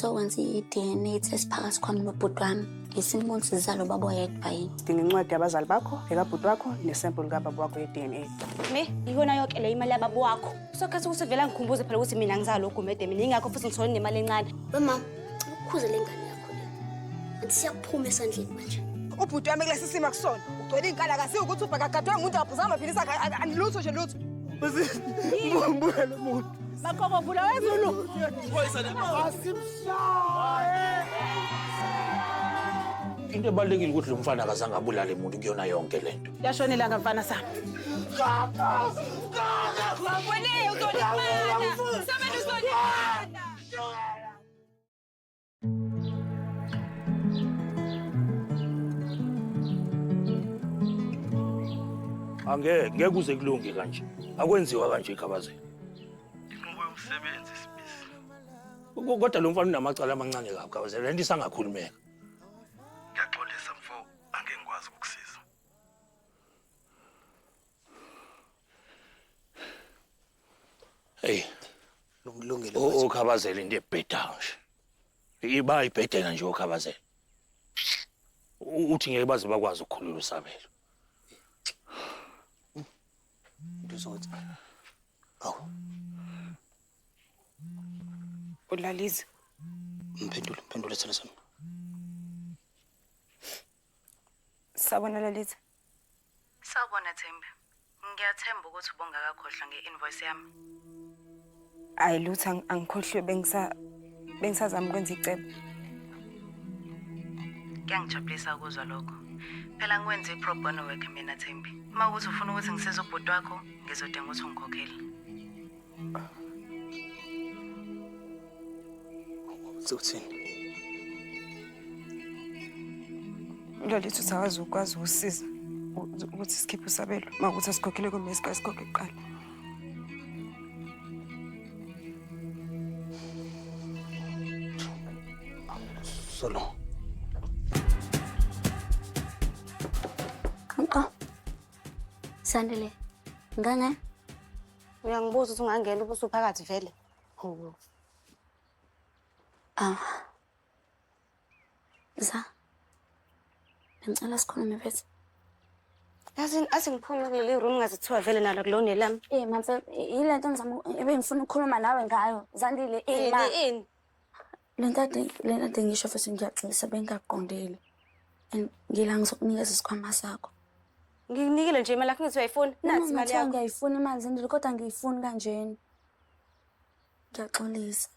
Sokwenza i-DNA test phakathi kwami nobhuti wami. Ngisimo ukuthi sizalwa ubaba oyedwa yini. Sidinga incwadi yabazali bakho, ekabhuti wakho nesempuli kababa wakho ye-DNA. Me, iyona yonke le imali yababa wakho. Usokhetha ukuthi vele angikhumbuze phela ukuthi mina ngizalwa uGumede mina ingakho futhi ngithole nemali encane. Mama, ukhuze le ngane yakho le. Athi siyakuphuma esandleni manje. Ubhuti wami kulesi simo akusona. Ugcwele iy'nkalakasi ukuthi ubhakagadwe ngumuntu akaphuzanga amaphilisi akhe anilutho nje lutho. Mbuke lo muntu. Maqobo vula wezulu. Into ebalulekile ukuthi lo mfana akazange abulale muntu kuyona yonke le nto. Yashona ilanga mfana sami. Wena uzolimala. Sabelo uzolimala. Angeke ngeke kuze kulunge kanje. Akwenziwa kanje ikhabazela. Inqubo yomsebenzi sibisi. Kodwa lo mfana unamacala amancane kabi khabazela. Lento isangakhulumeka. Ngiyaxolisa mfo, angeke ngikwazi ukukusiza. Hey, Lungile. Okhabazela into ebhedayo nje. Iba ibhedela nje okhabazela. Uthi ngeke baze bakwazi ukukhulula usabelo. Into uzothi. Awu, Ulaliza. mphendule, mphendule sithando sami. Sabona Lalitha. Sawubona Thembi. Ngiyathemba ukuthi ubungakakhohlwa nge-invoice yami. Hayi lutho angikhohliwe bengisazama ukwenza icebo. Kuyangijabulisa ukuzwa lokho. Phela ngikwenze i-pro bono work mina Thembi. Uma ukuthi ufuna ukuthi ngisize ubhuti wakho, ngizodinga ukuthi ungikhokhele. Uthini? Lalitha uthi akazi ukwazi ukusiza ukuthi sikhiphe usabelo. Uma ukuthi asikhokhele kumele sikhokhe kuqala. Solo. Qonqo. Sandile. Ngane? Uyangibuza ukuthi ungangena ubusuphakathi vele. Ah. Za. Ngicela sikhulume mfethu. Yazi athi ngiphume kuleli room ngaze kuthiwa vele nalo kulona lami. Eh mamfe, yile nto ngizama ebengifuna ukukhuluma nawe ngayo. Zandile, eh ma. Ini ini. Le nto ade le nto ade ngisho futhi ngiyaxolisa bengingaqondile. And ngila ngizokunikeza isikhwama sakho. Ngikunikile nje imali yakho ngithi uyayifuna. Noma Nathi imali ngathiwa yakho. ngiyayifuna imali Zandile kodwa ngiyifuni kanjena. Ngiyaxolisa.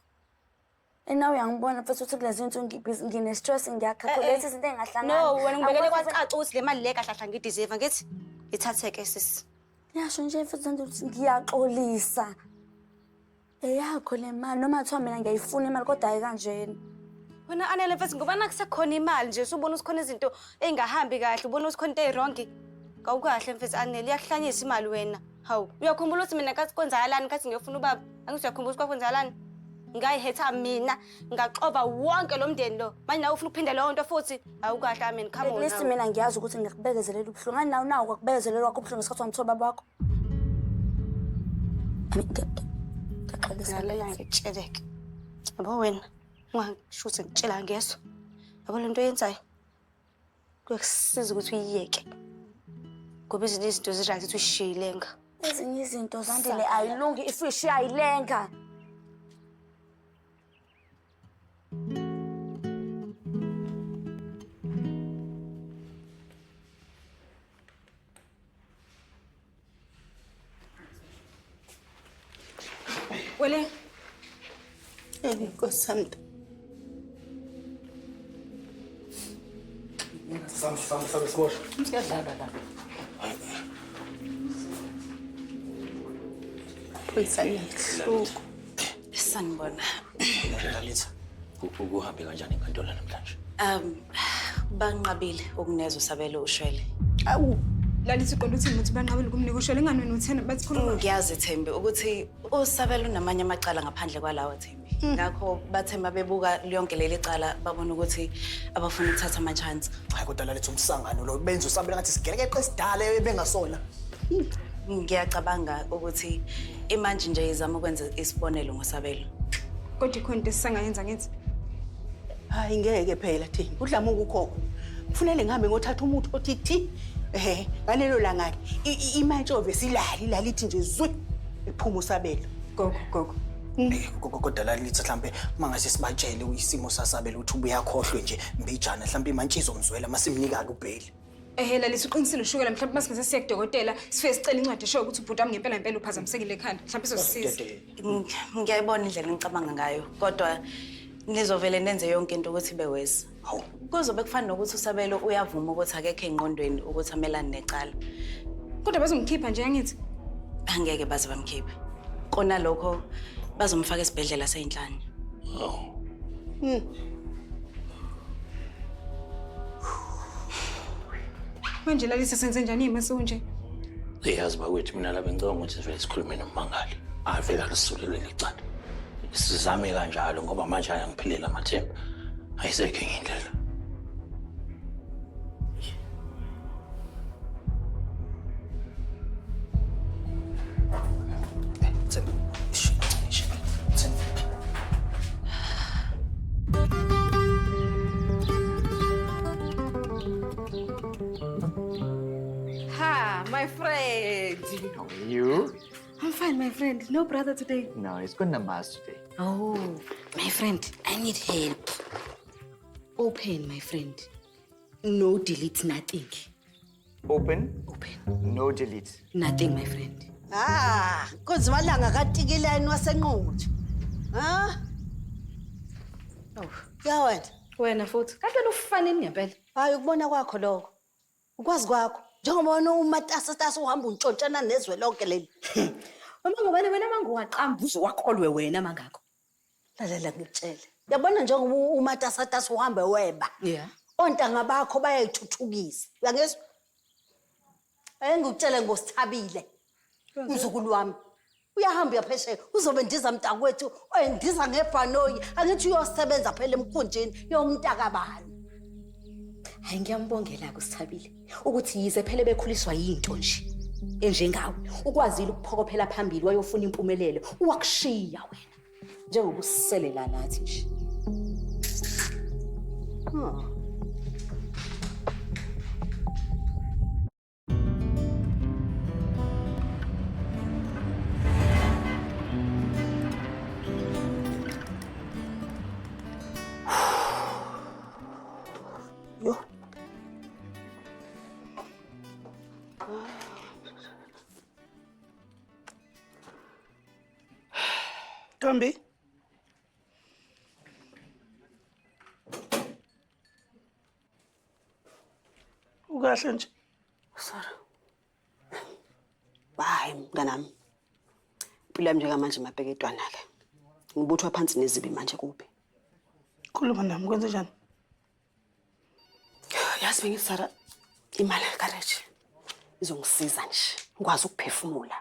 And nawe uyangibona futhi ukuthi kulezi zinto ngibhizi ngine-stress ngiyacalculate izinto ey'ngahlangani. No, wena ngibekele Angikwazi futhi- kwacaca ukuthi le mali le kahle kahle ngiyideserve ngithi ithatheke sisi. Ngiyasho nje futhi Zandile ukuthi ngiyaxolisa. Eyakho le mali noma kuthiwa mina ngiyayifuna imali kodwa hhayi kanjena. Wena Anele mfethu ngoba nakusekhona imali nje usubona ukuthi khona izinto ey'ngahambi kahle, ubona ukuthi khona into ey'wrong. Kawukahle mfethu Anele, iyakuhlanyisa imali wena. Hawu, uyakhumbula ukuthi mina nkathi kwenzakalani nkathi ngiyofuna ubaba? Angithi uyakhumbula ukuthi kwakwenzakalani? Ngayihetha mina, ngaxova wonke lo mndeni lo. Manje nawe ufuna ukuphinda leyo nto futhi? Awukahle Amen, come At on. least hawu. mina ngiyazi ukuthi ngiyakubekezelela ubuhlungu. Ngani nawe nawo kwakubekezelela kwakho ubuhlungu ngesikhathi wamthola ubaba wakho? I mean, ngiyaxolisa. Lalela ngikutsheleke. Yabo wena, ungasho ukuthi ngikutshela ngeso. Yabo le nto oyenzayo kuyokusiza ukuthi uyiyeke. Ngoba ezinye izinto zi-right ukuthi uyishiye ilenga. Ezinye izinto Zandile ayilungi if uyishiya ayilenga. Wele, Nkosi yami. Sami sami sami siboshwe. Siyadlalwa la. Phoyisa ngiyabuhlungu. Sanibona. Lalitha. Kuhambe kanjani enkantolo namhlanje? Banqabile ukunezwa usabelo ushwele. awu Lalitha uqonda uthini ukuthi banqabile ukumnika ushwele ingani wena uthena bathi khuluma. Ngiyazi Thembi ukuthi usabelo unamanye amacala ngaphandle kwalawo Thembi. Ngakho bathemba bebuka lonke leli cala babona ukuthi abafuna ukuthatha ama-chance. Hayi kodwa Lalitha umsangano lo benza usabela ngathi sigelekeqe esidala ebengasona. Ngiyacabanga ukuthi imanje nje izama ukwenza isibonelo ngosabelo. Kodwa ikhona into esisangayenza ngithi. Hayi ngeke phela Thembi, uDlamuka ukhokho. Kufanele ngihambe ngothatha umuthi othi thi. Ehhe, ngalelo langa-ke imantshove silali ilali ithi nje zwi iphuma uSabelo. Gogo, gogo. Kodwa Lalitha mhlambe mangase sibatshele isimo saSabelo ukuthi ubuye akhohlwe nje mbijana mhlambe imantshi izomzwela masimnika-ke ubheli. Ehhe Lalisa uqinisile ushukela mhlawumbe masingase siye kudokotela sifike sicele incwadi eshoyo ukuthi ubhuti wami ngempela ngempela uphazamisekile ekhanda mhlawumbe izosisiza. Ngiyayibona indlela engicabanga ngayo kodwa nizovele nenze yonke into ukuthi ibe worse. Kuzobe kufana nokuthi uSabelo uyavuma ukuthi akekho engqondweni ukuthi amelane necala. Kodwa bazomkhipha nje angithi? Angeke baze bamkhiphe. Kona lokho bazomfaka esibhedlela seyinhlanya. Manje Lalisa senze njani uma sekunje? Uyazi bakwethu mina la bengicabanga ukuthi sivele sikhulume nommangali. Avele alisule leli cala. Sizame kanjalo ngoba manje ayangiphilela amathemba. Ayisekho enye indlela. Thembi, ish, ish, Thembi. Ha, my friend. How are you? I'm fine, my friend. No brother today. No, he's got namaz today. Oh, my friend, I need help. Open, my friend. No delete, nothing. Open. Open. No delete. Nothing, my friend. Ah, kunzima langa katikileni wasenquthu. Ha? Oh, ya wena. Wena futhi, kanti wena ufanini ngempela. Hayi ukubona kwakho lokho. Ukwazi kwakho. Njengoba wena umatasatasa uhamba untshontshana nezwe lonke leli. Mama ngobani wena manguwaqamba uze wakholwe wena mangakho. Lalela ngikutshele. Yabona njengoba umatasatasa uhambe weba. Yeah. Ontanga bakho bayayithuthukisa. Uyangizwa? Ake ngikutshele ngoSithabile. Umzukulu wami. Uyahamba uyaphesheya uzobe ndiza mntakwethu endiza ngebhanoyi angithi uyosebenza phela emkhunjini yomntakabani. Hayi ngiyambongela-ke uSithabile ukuthi yize phela bekhuliswa yinto nje enjengawe ukwazile ukuphokophela phambili wayofuna impumelelo wakushiya wena njengoba usisele la nathi nje. Yo. Ntombi. Ukahle nje. Sorry. Hayi mnganami. Impilo yami njengamanje mabheketwana-ke. Ngibuthwa phansi nezibi manje kubi. Khuluma nami kwenze njani? Yazi bengithi Sara imali kareji izongisiza nje ngikwazi ukuphefumula.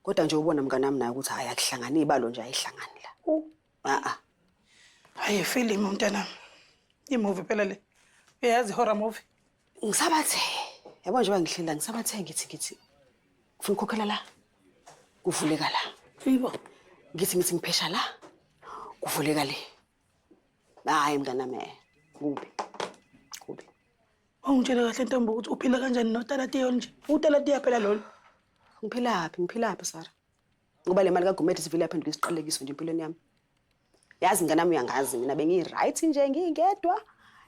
Kodwa nje ubona mnganami naye ukuthi hayi akuhlangani ibalo nje ayihlangani la. A-a. Hayi ifilimu mntanami. Imovie phela le. Uyayazi horror movie? Ngisabathe. Yabo nje bangihlela ngisabathe ngithi ngifuna ukukhokhela la. Kuvuleka la. Yibo. Ngithi ngiphesha la. Kuvuleka le. Hayi mntanami kubi. Kubi. Ungitshele kahle ntombi ukuthi uphila kanjani notalatiyo nje. Utalatiya phela lolu. Ngiphilaphi, ngiphilaphi Sara. Ngoba le mali kaGumede sivile yaphenduka isiqalekiso nje empilweni yami. Yazi mntanami uyangazi mina bengiyi-right nje ngingedwa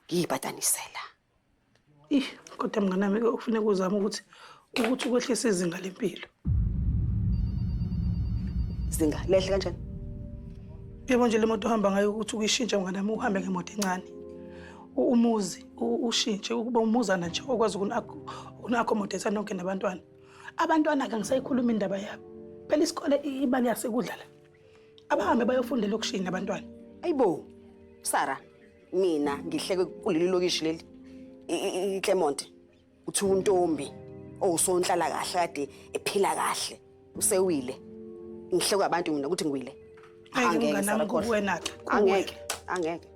ngiyibhadanisela. Ih, kodwa mnganami kufuneka uzame ukuthi ukwehlisa izinga lempilo. Izinga lehle kanjani? Yebo nje le moto ohamba ngayo ukuthi ukuyishintshe mnganami uhambe ngemoto encane. Umuzi ushintshe ukuba umuzana nje okwazi ukuni-accommodate nonke nabantwana. Abantwana-ke angisayikhuluma indaba yabo. Phela isikole imali yasekudla la. Abahambe bayofunda elokishini abantwana. Ayibo, Sara, mina ngihleke kuleli lokishi leli iClermont. Uthi untombi owusonhlala kahle kade ephila kahle usewile. Ngihlekwa abantu mina ukuthi ngiwile. Angeke mnganami kuwena-ke. Angeke, angeke.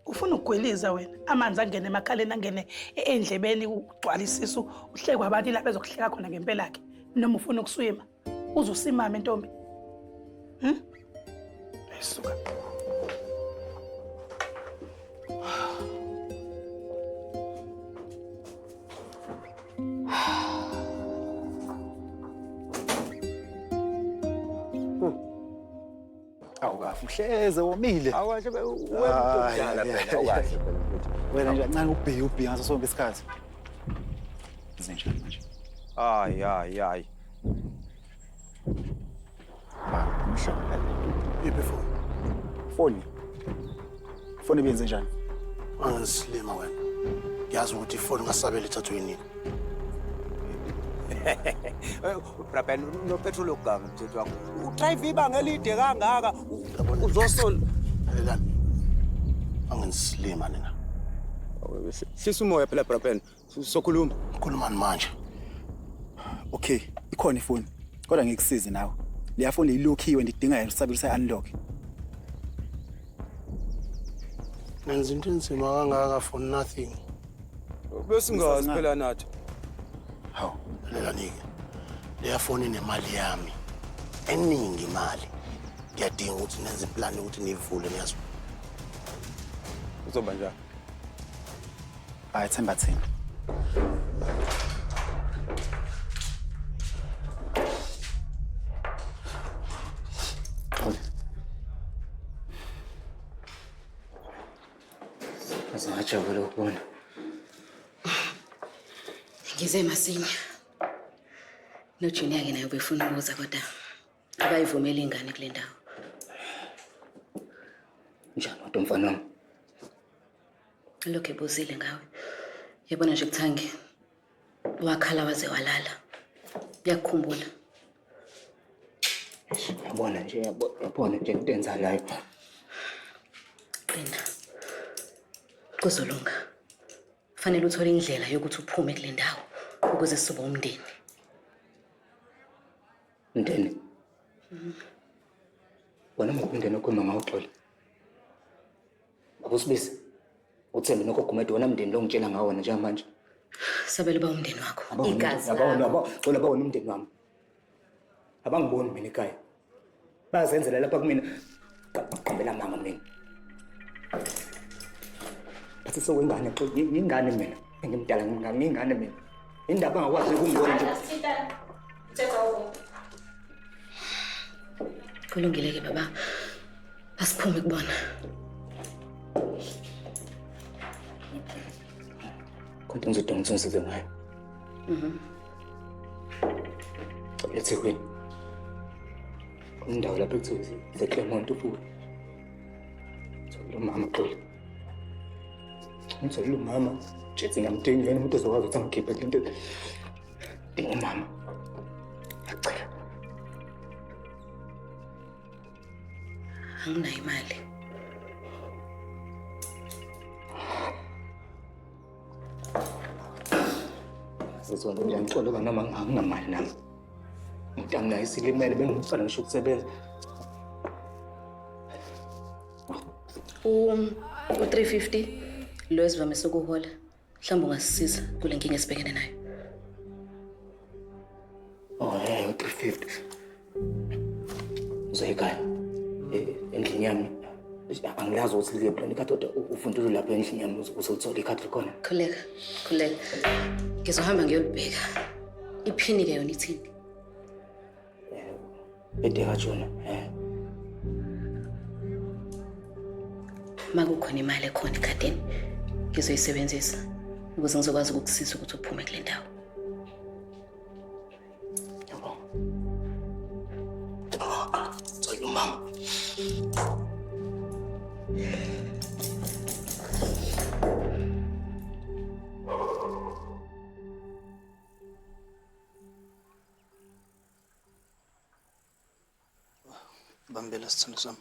Ufuna ukugwiliza wena. Amanzi angene emakhaleni angene endlebeni ugcwala isisu uhlekwa abantu la bezokuhleka khona ngempela-ke. Noma ufuna ukuswima. Uze usimame ntombi. Ayisuka. Bafu hleze womile. Awasho wena phela awukahle phela mfethu. Wena nje kancane ubhiya ubhiya ngaso sonke isikhathi. Zenjani manje? Hayi hayi hayi. Ba, umhlobo la. Iphi ifoni? Foni. Foni benze njani? Angisilima wena. Ngiyazi ukuthi ifoni ngasabela ithathwe yinini. Braben no petrol okuganga mthetho wakho. Udrive ibanga elide kangaka uzosola. Lalelani. Angisilima nina. Hlisa umoya phela Braben. Sokhuluma. Khulumani manje. Okay, ikhona ifoni. Kodwa ngikusize nawe. Leya foni ilokhiwe ndidinga yena usabela usayi unlock. Nenza into enzima kangaka for nothing. Besingazi phela nathi. Hawu, lalelani-ke. Leya foni inemali yami. Eningi imali. Ngiyadinga ukuthi nenze iplani ukuthi niyivule niyazi. Uzoba njani? Hayi themba thina. Ngaze ngajabula ukubona. Ngize masinya. NoJunior ke naye ubefuna ukuza kodwa abayivumeli ingane kule ndawo. Njani kodwa mfana wami? Lokho ebuzile ngawe. Yabona nje kuthangi wakhala waze walala. Uyakukhumbula. Yabona nje yabona nje into enzalayo. Qina. Kuzolunga. Fanele uthole indlela yokuthi uphume kule ndawo ukuze sizoba umndeni. Mndeni. Wena ngumndeni okhuluma ngawo Xoli. Akusibisi. Uthembe nokho Gumede wona mndeni lo ngitshela ngawo wena njengamanje. Sabela uba umndeni wakho. Igazi. Yabona Xoli abawona umndeni wami. Abangiboni mina ekhaya. Bayazenzela lapha kumina. Qambela mama mina. Bathi sewengane Xoli ngingane mina. Engimdala ngingane mina. Indaba angakwazi ukungibona nje. Kulungile ke baba. Asiphume kubona. Kodwa ngizodinga ukuthi ngisize ngayo. eThekwini. Indawo lapho ekuthiwa iseClermont ufuthi. Ngitholile umama Xoli. Ngitholile umama. Jethi ngiyamdinga yena umuntu ozokwazi ukuthi angikhiphe kule nto. Dinga umama. Ngiyacela. Anginayo imali. Sizona ngiyamxola noma anginamali nami. Umntana naye isilimele bengimfana ngisho ukusebenza. U-350 lo esivamise ukuhola. Mhlawumbe ungasisiza kule nkinga esibhekene nayo. Oh, hey, u-350. Uzoya ekhaya. Endlini yami. Angilazi ukuthi liyephi lona ikhadi kodwa ufundile lapha endlini yami uzolithola ikhadi likhona. Khuleka, khuleka. Ngizohamba ngiyolibheka. Iphini-ke yona ithini? Bhede kaJona. Uma kukhona imali ekhona ekhadini, ngizoyisebenzisa ukuze ngizokwazi ukukusiza ukuthi uphume kule ndawo. Thola umama. Bambela sithando sami.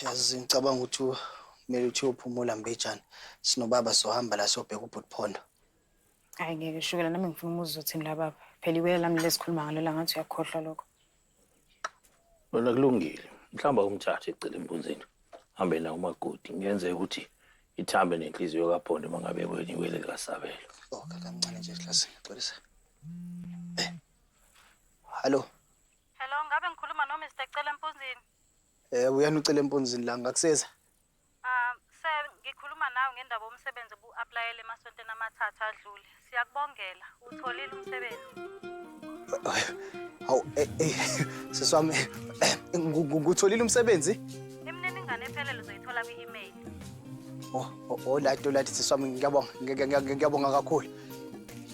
Yazi ngicabanga ukuthi kumele uthi uyophumula mbejana. Sinobaba sohamba la siyobheka ubhuti Phondo. Hayi ngeke shukela nami ngifuna umuzi uthini la baba. Phela iwele lami lesikhuluma ngalo la ngathi uyakhohlwa lokho. Wena kulungile. Mhlawumbe umthathe ecele empunzini. Hambe nawo umakoti. Kungenzeka ukuthi ithambe nenhliziyo kaPhondo mangabe wena iwele likaSabelo. Oh, kancane nje hlase ngixolisa. Hallo. Hello, ngabe ngikhuluma no Mr. Cele Mpunzini? Uyani uCele Mpunzini la ngakusiza? Sir, ngikhuluma nawe ngendaba yomsebenzi obu-applyele emasontweni amathathu adlule. Siyakubongela, utholile umsebenzi. Hawu, sisi wami, ngutholile umsebenzi? Imininingwane ephelele uzoyithola kwi-email. Oh, lati sisi wami, ngiyabonga, ngiyabonga kakhulu.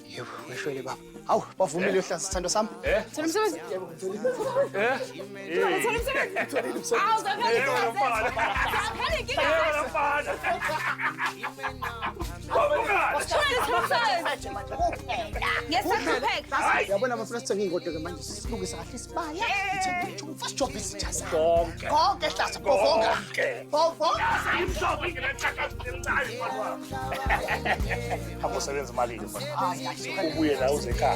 Yebo, ngishwele baba. Hawu, bavumile uhlala sithando sami. Thola umsebenzi. Yebo, ngitholile. Thola umsebenzi. Ngitholile umsebenzi. Awu, zakhala inkinga. Zakhala inkinga. Yabona mafuna sithenge iy'ngodo-ke manje silungise kahle isibaya. Ngithenge ijumfa sijove izitha zami. Konke. Konke hlasa, bhovonga. Bhovonga. Hamba usebenza imali-ke mfana. Ubuye la uze ekhaya.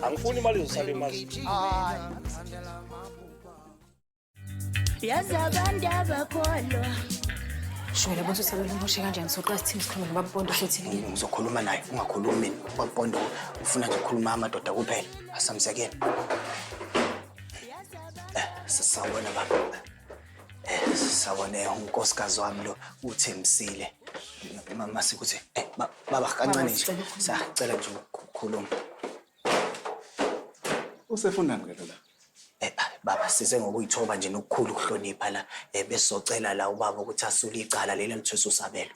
Angifuni imali izosala imali. Yazi abantu abakholwa. Shwele bona usabela umoshe kanjani soqala sithini sikhulume nobaba Pondo sothini? Ngizokhuluma naye, ungakhulumi mina. Ubaba Pondo ufuna nje ukukhuluma amadoda kuphela. Asamzekele. Sisawona baba. Sisawona unkosikazi wami lo uThembisile. Mama sikuthi baba kancane nje. Sacela nje ukukhuluma. Usefundani ke la? Baba size ngokuyithoba nje nokukhulu ukuhlonipha la besizocela la ubaba ukuthi asule icala leli alithwesa uSabelo.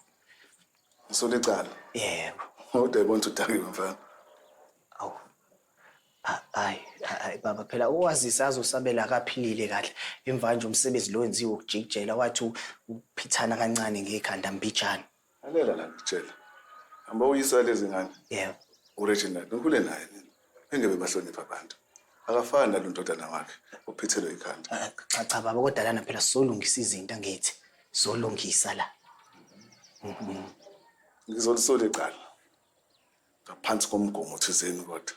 Usule icala? Yebo. Kodwa yibona ukuthi udakiwe mfana. Awu. Hayi, hayi baba phela uwazisa azosabela akaphilile kahle. Emva nje umsebenzi lo wenziwe ukujikijela wathi uphithana kancane ngekhanda mbijana. Lalela la ngikutshela. Hamba uyisa lezi ngane. Yebo. Original, ngikhule naye mina. Engebe bahlonipha abantu. Akafani nalo ndodana wakhe uphithelwe ikhanda. Cha cha baba kodwa lana phela sizolungisa izinto angithi. Sizolungisa la. Ngizolisola icala. Ngaphansi komgomo thizeni kodwa.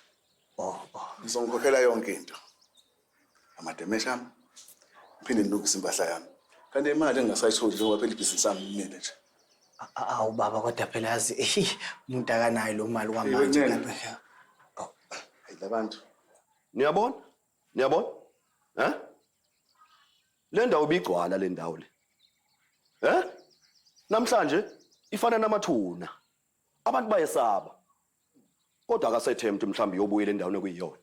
Oh oh. Ngizongikhokhela yonke into. Amademesha ami. Ngiphinde ngilungise impahla yami. Kanti imali engingasayitholi njengoba phela ibhizinisi lami limile nje. Awu baba kodwa phela yazi umuntu akanayo lo mali kwamanje. Hayi labantu. Niyabona? Niyabona? Eh? Le ndawo ibigcwala le ndawo le. Eh? Namhlanje ifana namathuna. Abantu bayesaba. Kodwa akasethembi mhlawumbe iyobuyela endaweni okuyiyona.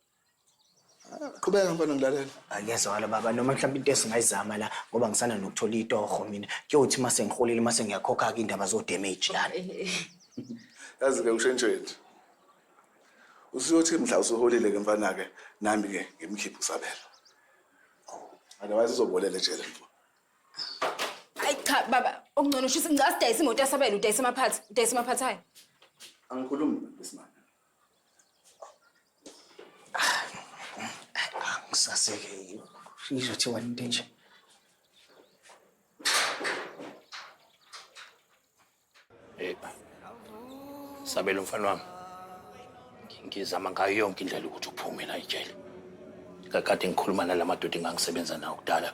Qhubeka mfana ngilalela. Akuyezwakala baba noma mhlawumbe into esingayizama la ngoba ngisana nokuthola itoho mina. Kuyothi mase ngiholile mase ngiyakhokha ke indaba zo damage lana. Yazi ke ushentsheni. Usuyothi mhla usuholile ke mfana ke nami ke ngimkhiphe uSabelo. Otherwise uzobolela ejele mfo. Hayi cha baba, okungcono ushisa ngicela sidayise imoto yaSabelo, udayise amaphathi, udayise amaphathi hayi. Angikhulumi besimame. Ngisaseke izothiwa into nje. Sabelo mfana wami. Ngizama ngayo yonke indlela ukuthi uphume la ejele. Kakade ngikhuluma nalamadoda engangisebenza nawo kudala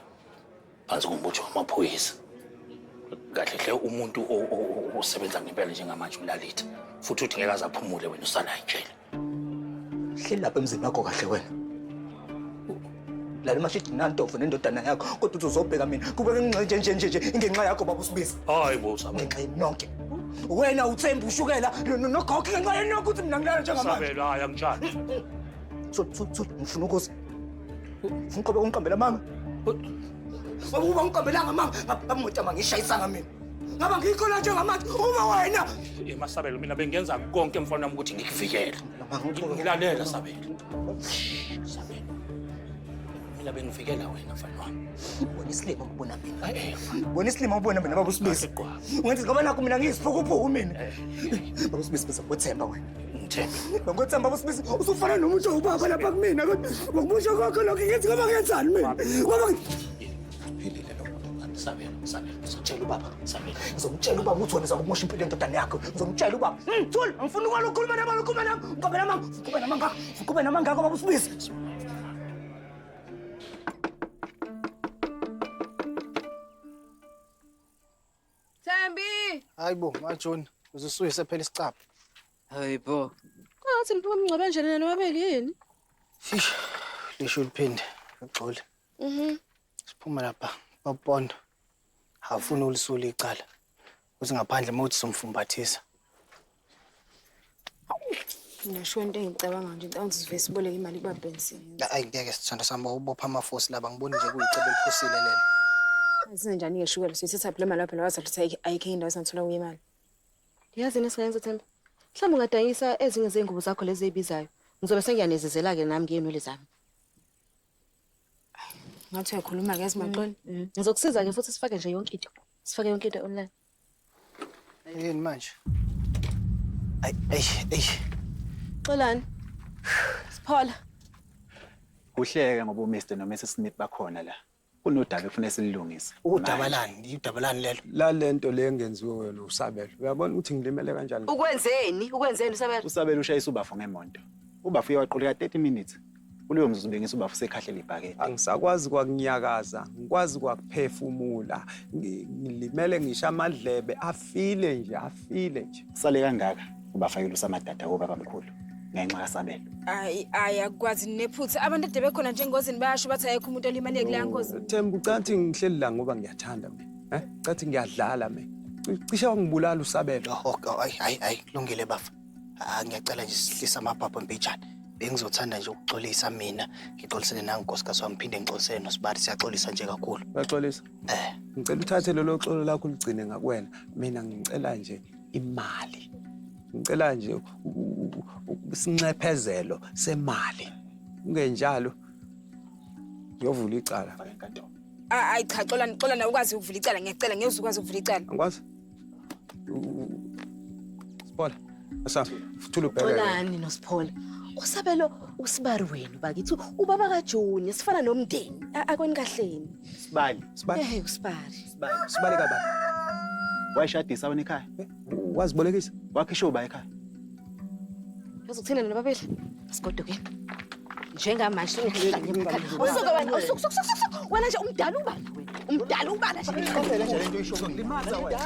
phansi kombutho wamaphoyisa. Kahle hle umuntu osebenza ngempela njengamanje uLalitha. Futhi uthi ngeke aze aphumule wena usala ejele. Hleli lapha emzini wakho kahle wena. Lala mashidi nantofu nendodana yakho kodwa uthi uzobheka mina kube ngenxa nje nje nje ingenxa yakho baba uSibisi. Hayi bo Sabelo. Ngenxa yenu nonke. Wena uThemba ushukela nogogo ngenxa yenu nonke ukuthi mina ngilala njengamanje. Sabelo hayi angijali. So so so ngifuna ukuza. Ufuna uqhubeka ungiqambela amanga? Uma ungiqambelanga amanga ngabe ngotama ngishayisanga mina. Ngaba ngikho la njengamanje uma wena. Masabelo mina bengenza konke mfana wami ukuthi ngikuvikele. Ngilalela Sabelo. Sabelo. Mina bengivikela wena mfana wami. Wena isilima ubona mina. Wena isilima ubona mina baba uSibisi. Ungenza ngoba nakho mina ngiyisiphukuphuku mina. Baba uSibisi bese wena. Ngithembe. Ngokuthemba baba uSibisi usufana nomuntu owubaba lapha kumina kodwa ngokumusha kwakho lokho ngithi ngoba ngiyenzani mina. Ngoba philile lo muntu. Sabelo, Sabelo, ngizomtshela ubaba. Sabelo. Ngizomtshela ubaba ukuthi wena uzakumosha impilo yendodana yakho. Ngizomtshela ubaba. Thul, angifuni ukwala ukukhuluma nami, ukukhuluma nami. Ngiqobe namanga, ngiqobe namanga, ngiqobe namanga baba uSibisi. Thembi! Hayibo, maJohn, uzusuyise phela isicapha. Hayibo. Kwathi ngiphuma umngcwabe nje nina nobabili yini? Fish, lisho liphinde, uxole. Mhm. Siphuma lapha, bapondo. Awufuni ulisula icala. Uthi ngaphandle mawuthi somfumbathisa. Mina sho into engicabanga nje, ngicabanga ukuthi sivele siboleke imali kubaBenson. Ayi ngeke sithando sami, ubopha amafosi laba, ngiboni nje kuyicebo eliphusile lelo. Sinenjani-ke shukela, siyithatha le mali phela wazi ukuthi ayikho indawo esingathola kuyo imali. Yazi yini esingayenza Themba? Mhlawumbe ungadayisa ezinye zey'ngubo zakho lezi ey'bizayo. Ngizobe sengiyanezezela-ke nami ngey'nwele zami. Ngathi uyakhuluma-ke yazi Maxoli. Ngizokusiza-ke futhi sifake nje yonke into. Sifake yonke into online. Yini manje? Ayi ayi ayi. Xolani. Siphola. Kuhleke ngoba uMr no Mrs Smith bakhona la. Kunodaba ekufanele sililungise. Udaba lani? Udaba lani lelo? La lento le engenziwe wena uSabelo. Uyabona ukuthi ngilimele kanjani? Ukwenzeni? Ukwenzeni uSabelo? uSabelo ushayisa ubafu ngemonto. Ubafu uye waquleka 30 minutes. Kuleyo mzuzu bengisa ubafu sekhahlela ibhakede. Angisakwazi kwakunyakaza, ngikwazi kwakuphefumula. Ngilimele ngisho amadlebe afile nje, afile nje. Sale kangaka ubafakela usamadada kobabamkhulu ngenxa kaSabelo. Ayi ayi akukwazi nephutha. Abantu ade bekhona nje engozini bayasho bathi ayekho umuntu olimale kuleya ngozi. Themba ucathi ngihleli la ngoba ngiyathanda mina. Eh? Cathi ngiyadlala mina. Cishe wangibulala uSabelo. Oh, ayi ayi ayi kulungile bafa. Ah ngiyacela nje sihlisa amaphaphu mbijana. Bengizothanda nje ukuxolisa mina, ngixolisele nangonkosikazi wami, ngiphinde ngixolisele noSibari, siyaxolisa nje kakhulu. Uyaxolisa? Eh. Ngicela uthathe lelo xolo lakho uligcine ngakuwena. Mina ngicela nje imali. Ngicela nje isinxephezelo semali. Kungenjalo ngiyovula icala. Ayi cha Xolani, Xolani awukwazi ukuvula icala, ngiyacela ngeke ukwazi ukuvula icala. Angikwazi? Siphola. Asa, futhula ubheke. Xolani noSiphola. uSabelo usibari wenu bakithi, ubaba kaJunior sifana nomndeni. Akweni kahleni. Sibali. Sibali. Eh usibari. Sibali. Sibali kabani? Wayishadisa wena ekhaya? Wazibolekisa? Wakhisha uba ekhaya? Yazi ukuthina nobabili? Asigodukeni. Njengamanje ngihlanye emakhaya. Usuke wena, usuke usuke usuke. Wena nje umdala ubala wena. Umdala ubala nje. Nje lento oyisho kulimaza wena.